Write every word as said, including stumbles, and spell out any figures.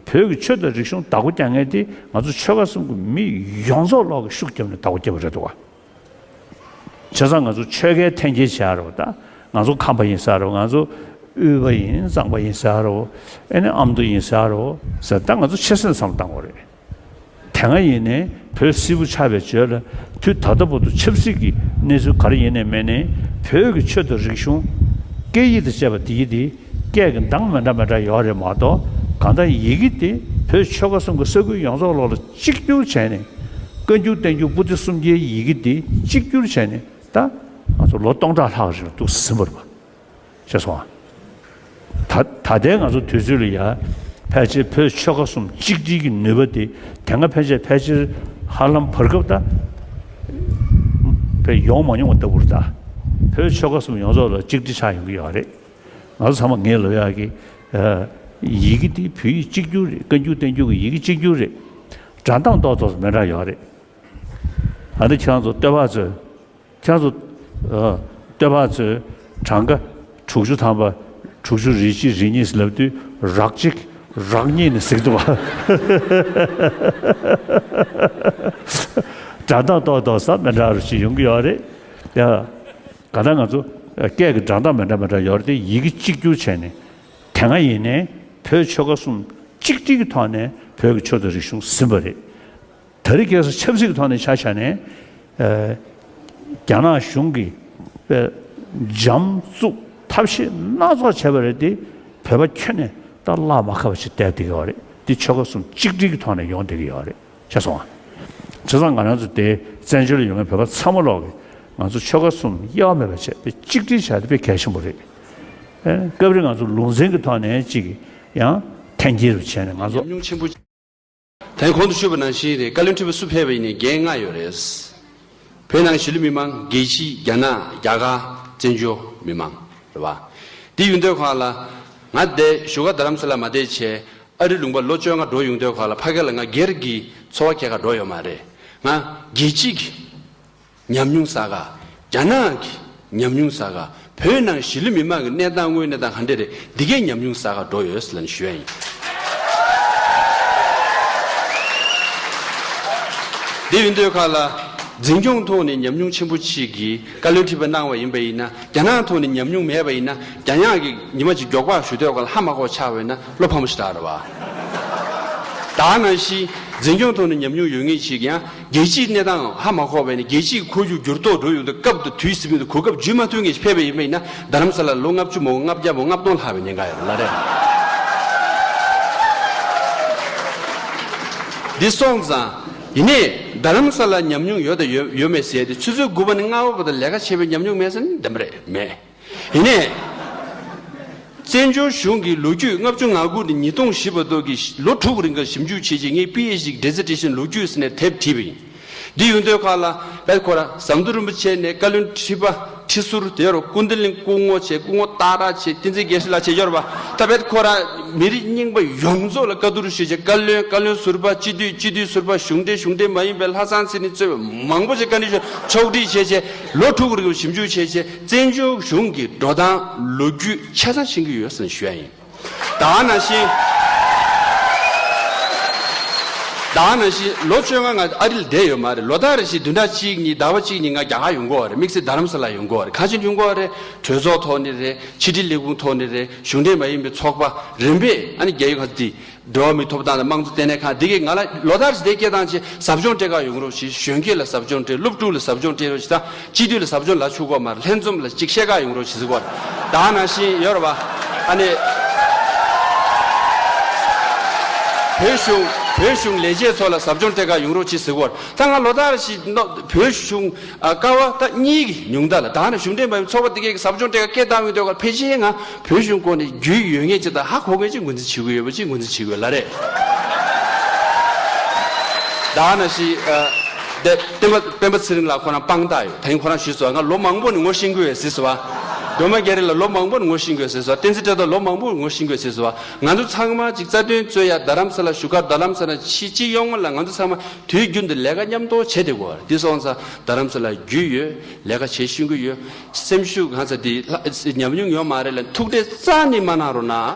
བོད་ཀྱི་ཆོས་དང་རིག་གཞུང་བདག་པོ་རྒྱག་མཁན་དེ་ང་ཚོ་ཆོལ་ཁ་གསུམ་གྱི་མི་ཡོངས་རྫོགས་ལོག་གི་ཤུགས་བརྒྱབ་ནས་བདག་པོ་བརྒྱབ་པ་རེད་འདུག་བ། བྱས་ཙང་ང་ཚོ་ཆོལ་ཁའི་འཐེན་འཁྱེར་བྱེད་ཡ་རེད་བ། ད་ང་ཚོ་ཁམས་པ་ཡིན་ཟེར་རེད་བ། ང་ཚོ་དབུས་པ་ཡིན། གཙང་པ་ཡིན་ཟེར་རེད་བ། ཨེ་ནི་ཨ་མདོ་ཡིན་ཟེར་རེད་བ་ཟེར། ད་ང་ཚོ་ཆེ་སེམས་བསམ་བློ་བཏང་དགོས་རེད། དེ་སྔ་ཡིན་ནའི་བོད་སིལ་བུ་ཆགས་པའི་རྗེས་ལ་དུས་ད་ལྟ་བར་དུ་ཆབ་སྲིད་ཀྱི་གནས་ཚུལ་ག་རེ་ཡིན་ནའི་མིན་ནའི་བོད་ཀྱི་ཆོས་དང་རིག་གཞུང་། སྐད་ཡིག་དང་བཅས་པ་འདི་ཡི་དེ་སྐད་ཀྱི་གདངས་མི་འདྲ་མི་འདྲ་ཡོད་རེད་མ་གཏོགས། གང་ལྟར་ཡི་གེ་དེ་བོད་ཆོལ་ཁ་གསུམ་གྱི་ས་ཁུལ་ཡོངས་རྫོགས་ལོག་ལ་གཅིག་གྱུར་བྱས་ནས། བཀའ་འགྱུར་བསྟན་འགྱུར་པོ་ཏི་སུམ་བརྒྱའི་ཡི་གེ་དེ་གཅིག་གྱུར་བྱས་ནས། ད་ང་ཚོ་ལོ་སྟོང་ཕྲག་ལྷག་རིང་ལ་འདུག་ཟིན་པ་རེད་པ། ཤེས་སོང་ཨ། ད་ད་ལྟའི་ང་ཚོ་དུས་ཚོད་ལ་ཡ། ཕལ་ཆེར་བོད་ཆོལ་ཁ་གསུམ་གཅིག་སྒྲིལ་གྱི་ནུས་པ་དེ་དེ་སྔ་ཕལ་ཆེར་ཕལ་ཆེར་ཧ་ལམ་བར་སྐབས་ད་བས་ཡོང་མ་མྱོང་བ་ལྟ་བུ་རེད་ད། བོད་ཆོལ་ཁ་གསུམ་ཡོངས་རྫོགས་ལ་གཅིག་སྒྲིལ་ཆགས་ཡོང་གི་ཡོད་རེད། ང་ཚོ་ཚང་མ་ངས་ལབ་ཡག་གི། ཡི་གེ་དེ་བོད་ཡིག་གཅིག་གྱུར་རེད། བཀའ་འགྱུར་བསྟན་འགྱུར་གྱི་ཡི་གེ་གཅིག་གྱུར་རེད། སྒྲ་གདངས་ཏོག་ཙམ་མི་འདྲ་ཡོད་རེད། ཨ་ནི་ཁྱེད་རང་ཚོ་སྟོད་པ་ཚོས། ཁྱེད་ཚོ། ཨ། སྟོད་པ་ཚོས་གྲངས་ཀ་དྲུག་ཅུ་ཐམ་པ། དྲུག་ཅུ་རེ་གཅིག་རེ་གཉིས་ལབ་དུས་རག་གཅིག་རག་གཉིས་ནས་ཟིག་འདུག་བ། སྒྲ་གདངས་ཏོག་ཏོག་ཙམ་མི་འདྲ་བ་ཞིག་ཡོང་གི་ཡོད་རེད་ཡ། ག་ད་ང་ཚོ་སྐད་ཀྱི་སྒྲ་གདངས་མི་འདྲ་མི་འདྲ་ཡོད་རེད་དེ། ཡི་གེ་གཅིག་གྱུར་བྱས་ནས་དེ་སྔ་ཡིན་ནའི་བོད་ཆོལ་ཁ་གསུམ་གཅིག་སྒྲིལ་གྱི་ཐོག་ནས་བོད་ཀྱི་ཆོས་དང་རིག་གཞུང་ཟིན་པ་རེད། ད་རེས་ཁ་སང་ཆབ་སྲིད་ཀྱི་ཐོག་ནས་ཆ་བཞག་ནས། ཨ། རྒྱ་ནག་གཞུང་གིས་དཔེ་འཇམ་བཙུགས་ཐབས་ཤེས་སྣ་ཚོགས་བྱས་པ་རེད་དེ། བོད་པ་ཁྱོན་ནས་ད་བརླག་མ་ཁ་བ་ཞིག་བསྡད་བསྡད་ཀྱི་ཡོད་རེད། དེ་ཆོལ་ཁ་གསུམ་གཅིག་སྒྲིལ་གྱི་ཐོག་ནས་ཡོང་བསྡད་ཀྱི་ཡོད་རེད། ཤེས་སོང་ཨ། བྱས་ཙང་ང་རང་ཚོ་དེ་བཙན་བྱོལ་ལ་ཡོད་མཁན་བོད་པ་ཚང་མ་ལོག་གིས་ང་ཚོ་ཆོལ་ཁ་གསུམ་དབྱེ་བ་མེད་པ་བྱས་ཏེ་གཅིག་སྒྲིལ་བྱས་ཏེ་དཔེ་གལ་ཆེན་པོ་རེད། ཨེ། སྐབས་རེ་ང་ཚོ་ལུང་ཚན་གྱི་ཐོག་ནས་ཅིག་ཡང་འཐེན་འཁྱེར་བྱས་ནས་ང་ཚོ། ཉམས་མྱོང་ཆེན་པོ། ད་གོང་དུ་ཞུས་པ་ནང་བཞིན་རེད། བཀའ་བློན་ཁྲི་པ་སུ་ཕེབས་པ་ཡིན་ནའི་འགན་ལྔ་ཡོད་རེད། བོད་ནང་གཞིས་ལུས་མི་མང་། རྒྱལ་སྤྱི། རྒྱ་ནག། རྒྱ་གར། བཙན་བྱོལ་མི་མང་རེད་བ། དེ་ཡོང་དུས་སྒང་ལ་ང་འདི་བཞུགས་སྒར་རྡ་རམ་ས་ལ་མ་བསྡད་བྱས་ཨ་རི་ལུང་པ་ལོ་བཅོ་ལྔ་འགྲོ་ཡོང་དུས་སྒང་ལ་ཕ་གི་ལ་ང་སྒེར་གྱི་འཚོ་བ་སྐྱེལ་ག་འགྲོ་ཡོད་མ་རེད། ང་རྒྱལ་སྤྱི་གི་ཉམས་མྱོང་བསགས་ག་རྒྱ་ནག་གི་ཉམས་མྱོང་བསགས་ག་བོད་ནང་གཞིས་ལུས་མི་མང་གི་གནས་སྟངས་དངོས་གནས་སྟངས་ག་འདྲ་རེད། འདི་གའི་ཉམས་མྱོང་བསགས་ག་འགྲོ་ཡོད་ཟེར་ལབ་ནས་ཞུ་ཡ་ཡིན། འདི་ཡིན་དུས་སྒང་ལ་འཛིན་སྐྱོང་ཐོག་ནས་ཉམས་མྱོང་ཆེན་པོ་ཅིག་གི་བཀའ་བློན་ཁྲི་པ་གནང་བ་ཡིན་པ་ཡིན་ན། རྒྱ་ནག་ཐོག་ནས་ཉམས་མྱོང་མེད་པ་ཡིན་ན། རྒྱ་ནག་གིས་ཉི་མ་གཅིག་མགྱོགས་པ་ཞུ་དུས་སྒང་ལ་ཧ་མ་གོ་ཆགས་པ་ཡིན་ན་བློ་ཕམ་ཞིག་རག་རེད་བ། ད་ནང་བཞིན་འཛིན་སྐྱོང་ཐོག་ནས་ཉམས་མྱོང་ཡོད་མཁན་ཞིག་ཡང་རྒྱལ་སྤྱིའི་གནས་སྟངས་ཧ་མ་གོ་བས་ནས་རྒྱལ་སྤྱིའི་ཁོར་ཡུག་འགྱུར་ལྡོག་འགྲོ་ཡོང་དུས་སྐབས་དང་དུས་ཟིན་པའི་གོ་སྐབས་བརྒྱུད་མ་ཐུབ་མཁན་ཞིག་ཕེབས་པ་ཡིན་པ་ཡིན་ན། རྡ་རམ་ས་ལ་ལོ་ལྔ་བཅུ་མ་འགོར་ལྔ་བརྒྱ་མ་འགོར་ལྔ་སྟོང་ལྷག་པའི་ཉེན་ཁ་ཡོད་རེད་ལ་རེད། འདི་སོང་ཙང་། ཡིན་ནའི་རྡ་རམ་ས་ལ་ཉམས་མྱོང་ཡོད་དང་ཡོད་ཡོད་མེད་ཟེར་ཏེ་ཆུ་ཚོད་དགུ་པ་ནས་ལྔ་པ་བར་དུ་ལས་ཀ་བྱས་པའི་ཉམས་མྱོང་མེད་ཟེར་ན་བདེན་པ་རེད། མེད། ཡིན་ནའི། བཙན་བྱོལ་གཞུང་གི་ལོ་རྒྱུས་ལྔ་བཅུ་ང་དགུ་ནས་ཉིས་སྟོང་བཞི་བར་དུ་གི་ལོ་དྲུག་རིང་ག་ཞིབ་འཇུག་བྱས་རྗེས་ངས་པི་ཨེཆ་ཌི་ཌི་ཟི་ཊི་རེ་ཊི་ཤན་ལོ་རྒྱུས་ཟེར་ནས་དེབ་བྲིས་པ་ཡིན། འདི་ཡོང་དུས་སྒང་ལ་བེད་ཁོ་ར་ཟམ་གདོང་རིན་པོ་ཆེ་ནས་བཀའ་བློན་ཁྲི་པ་ཁྲི་ཟུར་དེ་རུ་སྐུ་མདུན་གླིང་སྐུ་ངོ་བྱས། སྐུ་ངོ་སྟག་བྲག་བྱས། བསྟན་འཛིན་དགེ་བཤེས་ལགས་བྱས་ཡོད་རེད་བ། ད་བེད་ཁོ་ར་མི་རིགས་རྙིང་པ་ཡོངས་རྫོགས་ལ་བཀའ་བསྡུར་ཞུས་བྱས། བཀའ་བློན། བཀའ་བློན་ཟུར་པ། སྤྱི་འཐུས། སྤྱི་འཐུས་ཟུར་པ། གཞུང་འབྲེལ། གཞུང་འབྲེལ་མ་ཡིན་པའི་ལྷག་བསམ་ཟེར་ནས་གཙོས་པའི་མང་པོ་ཞིག་བཀའ་འདྲི་ཞུས། ཕྱོགས་སྒྲིག་བྱས་བྱས་ལོ་དྲུག་རིང་ཞིབ་འཇུག་བྱས་བྱས་བཙན་བྱོལ་གཞུང་གི་འགྲོ་སྟངས་ལོ་རྒྱུས་ཆ་ཚང་ཤེས་ཀྱི་ཡོད་ཟེར་ནས་ཞུ་ཡ་ཡིན། ད་ག་ནང་བཞིན། ད་ག་ནང་བཞིན་ལོ་བཅོ་ལྔ་ང་ཨ་རི་ལ་བསྡད་ཡོད་མ་རེད། ལོ་ལྟར་རེ་བཞིན་བདུན་ཕྲག་གཅིག་གཉིས་ཟླ་བ་གཅིག་གཉིས་ང་རྒྱ་གར་ཡོང་གི་ཡོད་རེད། དམིགས་བསལ་རྡ་རམ་ས་ལ་ཡོང་གི་ཡོད་རེད། ག་ཅི་ཡོང་གི་ཡོད་རེད། གྲོས་ཚོགས་ཐོག་ནས་རེད། ཕྱི་དྲིལ་ལས་ཁུངས་ཐོག་ནས་རེད། གཞུང་འབྲེལ་མ་ཡིན་པའི་ཚོགས་པ་རིམ་པས་ཨ་ནི་རྒྱ་ཡིག་ཁ་དེ་འགྲོ་བ་མིའི་ཐོབ་ཐང་དང་དམངས་གཙོ་ལྟེ་གནས་ཁང་འདི་གས་ང་ལ་ལོ་ལྟར་རེ་བཞིན་དེ་སྐད་བཏང་བྱས་ཟབ་སྦྱོང་སྤྲད་ག་ཡོང་རོགས་ཞེས། གཞོན་སྐྱེས་ལ་ཟབ་སྦྱོང་སྤྲད། སློབ་ཕྲུག་ལ་ཟབ་སྦྱོང་སྤྲད་རོགས་ཞེས་དང་། སྤྱི་འཐུས་ལ་ཟབ་སྦྱོང་ལ་ཆུག་གོ་མ་རེད། ལྷན་འཛོམས་ལ་ཅིག་བཤད་ག་ཡོང་རོགས་ཞེས་ཟེར་གོ་རེད། ད་ག་ནང་བཞིན་ཡོད་རེད་བ། ཨ་ནི། བོད་གཞུང་། བོད་གཞུང་ལས་བྱེད་ཚོ་ལ་ཟབ་སྦྱོང་སྤྲད་ག་ཡོང་རོགས་ཞེས་ཟེར་གོ་རེད། ད་ང་ལོ་ལྟར་རེ་བཞིན་ནོ་བོད་གཞུང་། ཨ། ཀ་བ་ད་གཉིས་ཀྱི་ཉུང་མཐའ་ལ། ད་ནི་གཞུང་འབྲེལ་མ་ཡིན་ཚོགས་པ་དེ་གས་ཀྱི་ཟབ་སྦྱོང་སྤྲད་ག་སྐད་བཏང་ཡོང་དུས་སྒང་ལ་ཕལ་ཆེར་ང་བོད་གཞུང་སྐོར་ནས་རྒྱུས་ཡོད་མཁན་ཅིག་དང་ཧ་གོ་མཁན་ཅིག་ངོས་འཛིན་བྱེད་དགོས་ཡོད་པ་ཅིག་ངོས་འཛིན་བྱེད་དགོས་ལ་རེད། ད་ནང་བཞིན། ཨ། དེ་སྤེན་པ། སྤེན་པ་ཚེ་རིང་ལགས་ཁོ་རང་དཔང་རྟགས་ཡོད། ད་ཡིན་ཁོ་རང་ཞུས་སོང་། ང་ལོ་མང་པོ་ནས་ངོ་ཤེས་ཀྱི་ཡོད་ཟེར་སོང་བ། སྒྲོལ་མ་རྒྱ་རི་ལགས་ལོ་མང་པོ་ནས་ངོ་ཤེས་ཀྱི་ཡོད་ཟེར་སོང་བ། བསྟན་འཛིན་བཀྲ་ཤིས་ལོ་མང་པོ་ནས་ངོ་ཤེས་ཀྱི་ཡོད་ཟེར་སོང་བ། ང་ཚོ་ཚང་མ་ཅིག་རྩ་དོན་རྩོད་ཡ་རྡ་རམ་ས་ལ་བཞུགས་སྒར་རྡ་རམ་ས་ལ་ཕྱི་སྤྱི་ཡོངས་ལ་ང་ཚོ་ཚང་མ་དུས་རྒྱུན་དུ་ལས་ཀ་མཉམ་དུ་བྱེད་བསྡད་དགོས་པ་རེད། འདི་སོང་ཙང་རྡ་རམ་ས་ལ་རྒྱུས་ཡོད། ལས་ཀ་བྱེད་ཤེས་ཀྱི་ཡོད། སེམས་ཤུགས་གང་ས་དེ་ལྷ་ཉམས་མྱོང་ཡོད་མ་རེད་ལ་ཐུགས་ཁྲལ་རྩ་ནས་མ་གནང་རོགས་གནང་